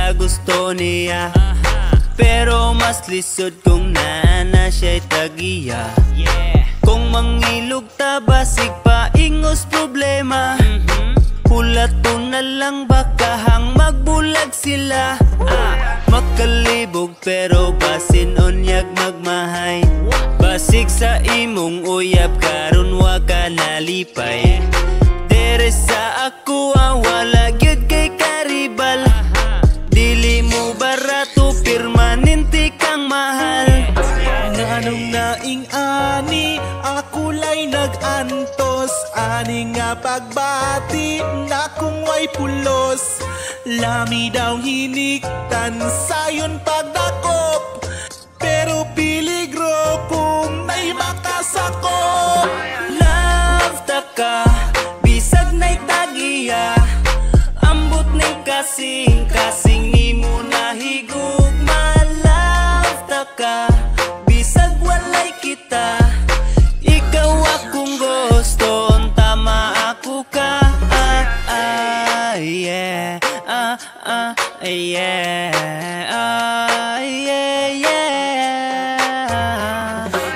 sa gusto niya. Pero mas lisod kung naa na siya'y tagiya. Kung mangilog ta basig paingos problema. Hulato na lang baka hang magbulag sila. Makalibog pero basin unyag magmahay. Basig sa imong uyab karon wa ka nalipay. Dere sa ako wala gyud kay karibal. Dili mo barato permanente kang mahal. Nganong naing ani ako lay nag-antos. Ani nga pagbati na kung way pulos. Lami daw hiniktan sayon pagdakop. Pero piligro kung nay makasakop. Love ta ka bisag nay tagiya. Ambot ning kasing kasing nimo nahigugma. Love ta ka bisag walay kita. Ikaw akong gusto, tama ako ka. Ah, ah, yeah. Ah, ah, yeah. Ah, yeah, yeah.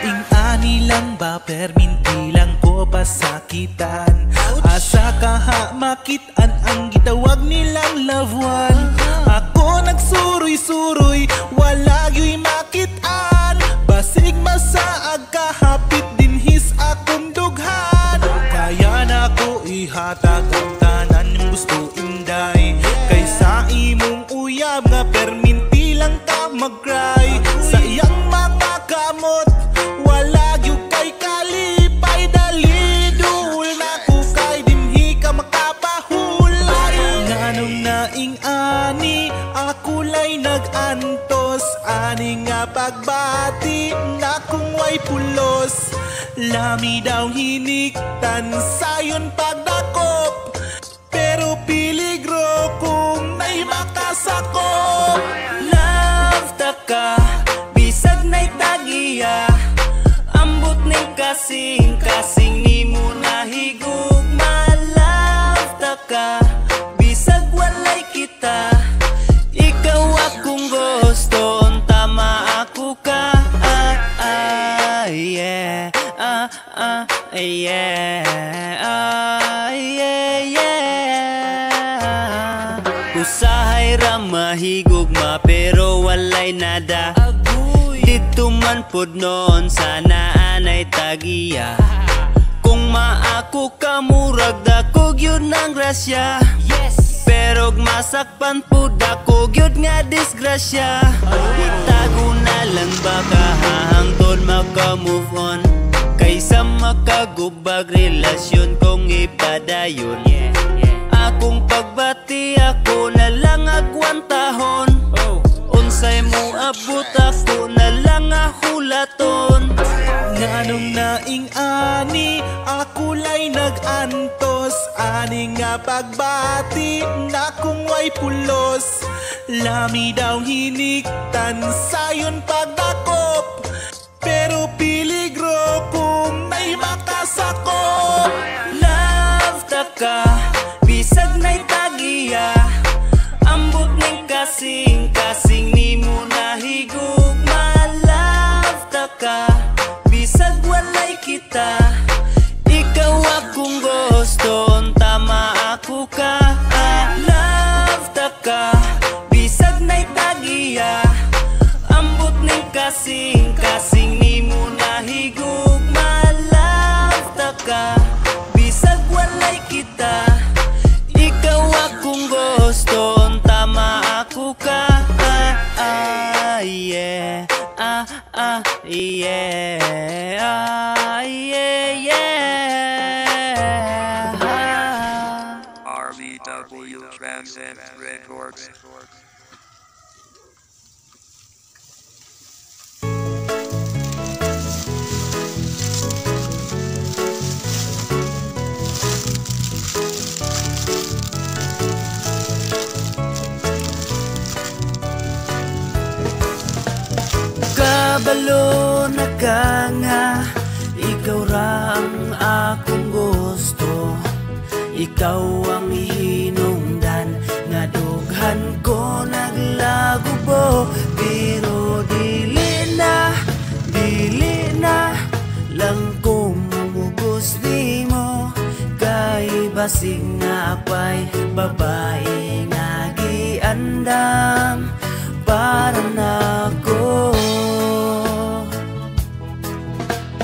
Ing ani lang ba perminti lang ko pasakitan. Asa ka ha makitaan ang gitawag nilang loved one. Ako nagsuroy-suroy, wala gyuy makitaan. Basig masaag kahapit dinhis akong dughan. Kaya na ko ihatag ang tanan ng gusto inday. Kaysa imong uyab nga perminti lang ka mag-cry. Sa iyang mga kamot, wala gyud kay kalipay. Dali duol na ko kay dinhi ka makapahulay. Nganong naing ani, ako lay nag-antos. Ani nga pagbati na kung way pulos. Lami daw hiniktan sayon pagdakop. Pero piligro kung nay makasakop. Love ta ka bisag nay tagiya. Ambot ning kasing kasing nimo nahigugma. Love ta ka bisag walay kita. Ikaw akong gusto, tama ako ka. Ah, ah, yeah. Ah, ah, yeah. Ah, yeah, yeah. Usahay ra mahigugma pero walay nada. Dito man pud noon sana anay tagiya. Kung maako ka murag dako gyud ng grasya. Pero masakpan pud ako gyud nga disgrasya. Itago na lang baka hangtod maka-move on. Kaysa makagubag relasyon kong ipadayon. Akong pagbati ako na lang agwantahon. Unsay mo abot ako na lang ahulaton. Nganong naing ani, ako lay nag-antos. Ani nga pagbati na kung way pulos. Lami daw hiniktan sayon pagdakop. Pero piligro kung nay makasakop. Love ta ka bisag nay tagiya. Ambot ning kasing kasing nimo nahigugma. Love ta ka bisag walay kita. Ikaw akong gusto, tama ako ka. Ah, love ta ka bisag nay tagiya. Ambot ning kasing kasing nimo nahigugma. Love ta ka bisag walay kita. Ikaw akong gusto, tama ako ka. Ah, ah, yeah. Ah, ah, yeah. Ah, yeah, yeah. RBW Transcend Records. Kabalo na ka nga, ikaw ra ang akong gusto. Ikaw ang hinungdan nga dughan ko. naglagubo. Pero dili na lang ko mamugos nimo. Kay basig naa pay babae nga giandam para nako.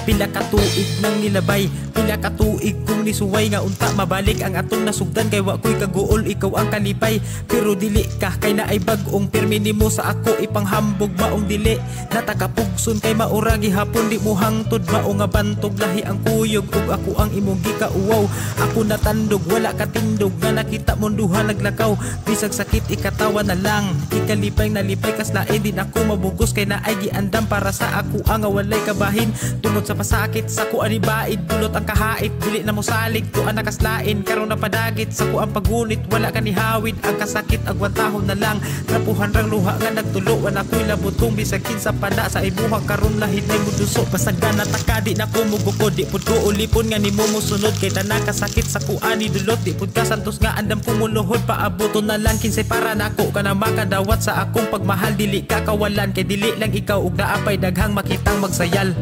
Pila ka tuig nang nilabay, pila ka tuig kong nisuway nga unta mabalik ang atong nasugdan, kay wa ko'y kaguol, ikaw ang kalipay. Pero dili ka kay naay bag-ong pirmi nimo sa ako ipanghambog, maong dili natakapugson kay maura gihapon di mo hangtod, mao nga bantog lahi ang kuyog ug ako ang imong gikauwaw. Ako natandog wala katindog nga nakita mong duha naglakaw, bisag sakit ikatawa na lang, ikalipay nalipay kaslain din ako mabugos kay naay giandam para sa ako ang walay kabahin. Tungod sa pasakit sa kuan ni baid dulot ang kahait, dili na mosalig tuan nakaslain karon na padagit sa kuang pagunit, wala ka ni hawid ang kasakit agwantahon na lang, trapuhan rang luha nga nagtulo wa na ko'y labot kung bisag kinsa pa na sa imuha karon lahit nay muduso. Basta ganata ka di na ko mugukod, di pud ko ulipon nga nimo mosunod kay tanan kasakit sa kuan ni dulot, di pud ka santos nga andam ko muluhod, paaboto na lang kinsay para nako ka na makadawat sa akong pagmahal, dili ka kawalan kay dili lang ikaw ug naapay daghang makitang magsayal.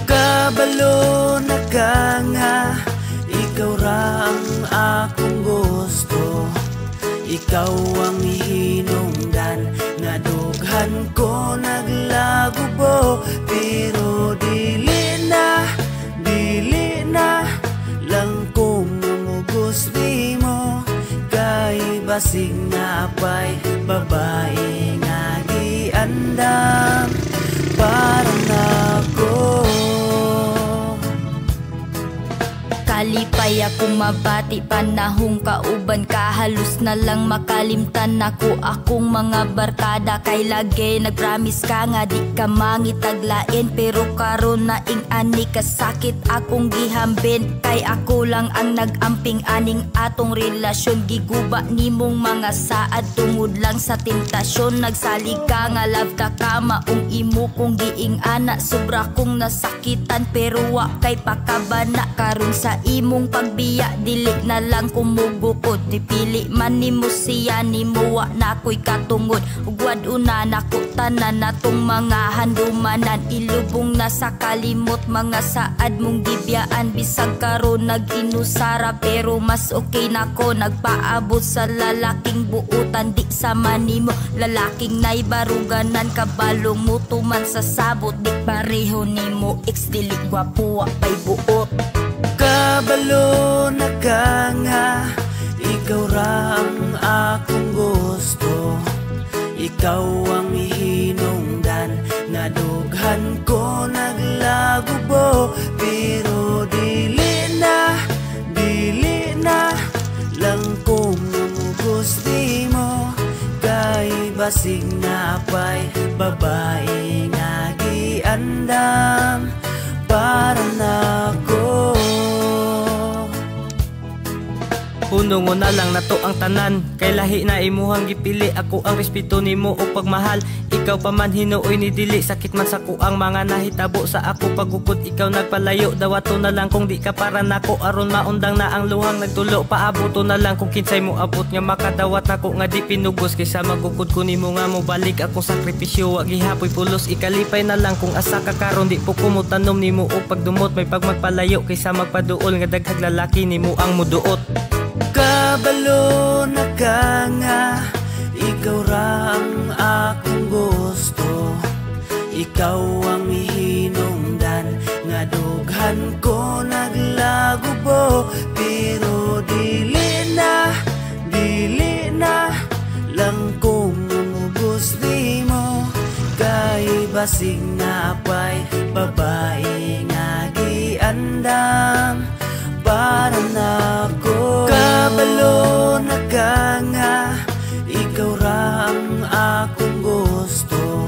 Kabalo na ka nga, ikaw ra ang akong gusto. Ikaw ang hinungdan nga dughan ko naglagubo. Pero dili na lang ko mamugos nimo. Kay basig naa pay babae nga giandam para nako. Kalipay akong mabati panahong kauban ka, halos na lang makalimtan nako akong mga barkada. Kay lagi nagpromise ka nga di ka mangitaglain, pero karon na ing ani kasakit akong gihambin. Kay ako lang ang nagamping aning atong relasyon, giguba nimong mga saad tungod lang sa tentasyon. Nagsalig ka nga love ka ka maong imo kong giing ana, sobra kong nasakitan pero wa kay pakabana. Karon sa imong pagbiya dili na lang kumugukod, dipili man nimo siya nimo wa na ko'y katungod. Ug wad-una nako tanan natong mga handumanan, ilubong na sa kalimot mga saad mong gibiyaan. Bisag karon nag-inusara pero mas okay nako nagpaabot sa lalaking buutan. Di sama nimo lalaking naibaruganan, kabalong mo tuman sa sabot. Di pareho nimo ex dili gwapo wa pay buot. Kabalo na ka nga, ikaw ra ang akong gusto. Ikaw ang hinungdan nga dughan ko naglagubo. Pero dili na lang ko mamugos nimo. Kay basig naa pay babae nga giandam para nako. Hunungon na lang nato ang tanan, kay lahi na imuhang gipili. Ako ang respeto nimo ug pagmahal, ikaw pa man hinuoy ni dili. Sakit man sa kuang mga nahitabo sa ako pagukod, ikaw nagpalayo. Dawato na lang kung di ka para nako, aron maundang na ang luhang nagtulo. Paaboto na lang kung kinsay mo abot nga makadawat nako nga di pinugos. Kaysa magukod ko nimo nga mobalik akong sakripisyo, wa gihapoy pulos. Ikalipay na lang kung asa ka karon, di po ko motanom nimo og pagdumot. May pagmagpalayo kaysa magpaduol nga daghag lalaki nimo ang muduot. Kabalo na ka nga, ikaw ra ang akong gusto. Ikaw ang hinungdan nga dughan ko naglagubo. Pero dili na lang ko mamugos nimo. Kay basig naa pay babae nga giandam para nako. Kabalo na ka nga, ikaw ra ang akong gusto.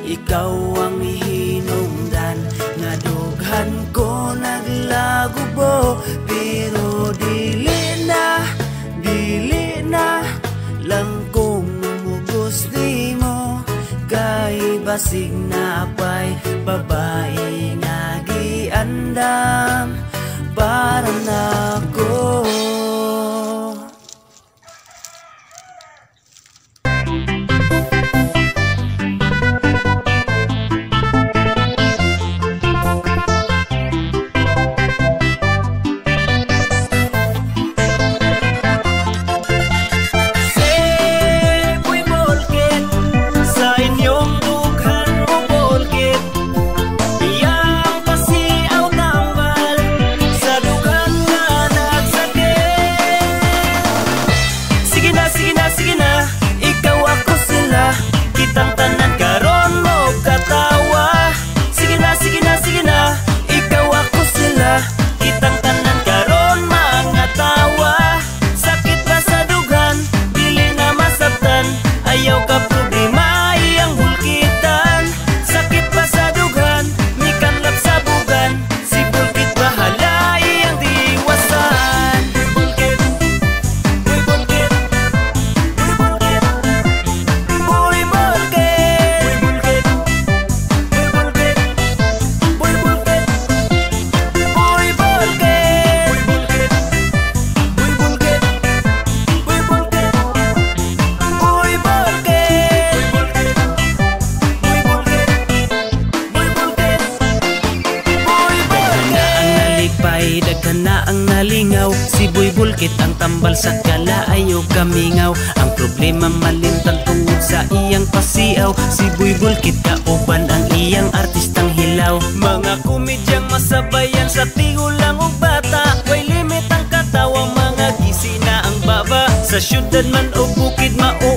Ikaw ang hinungdan nga dughan ko naglagubo. Pero dili na lang ko mamugos nimo. Kay basig naa pay babae nga giandam para nako. Sige na, sige na, sige na, ikaw, ako, sila. Kitang tanan karon mo katawa. Sige na, sige na, sige na, ikaw, ako, sila. Kitang tanan karon mga tawa. Sakit ba sa dughan, dili na masabtan. Ayaw ka problema, iyang bulkitan. Sakit pa sa dughan, mikanlap sa bugan. Si Bulkit bahala, iyang diwasan. Bulkit, uy Bulkit, uy Bulkit, uy Bulkit, uy Bulkit, uy Bulkit, uy Bulkit, uy Bulkit, uy Bulkit, uy Bulkit, uy Bulkit, uy Bulkit, uy Bulkit, uy Bulkit, uy Bulkit. Daghan na ang nalipay, daghan na ang nalingaw. Si Boy Bulkit ang tambal sa kalaay o kamingaw. Ang problema malimtan tungod sa iyang pasiaw. Si Boy Bulkit kauban ang iyang artistang hilaw. Mga komedyang masabayan sa tigulang ug bata. Way limit ang katawa, mga gisi na ang baba. Sa syudad man o bukid mao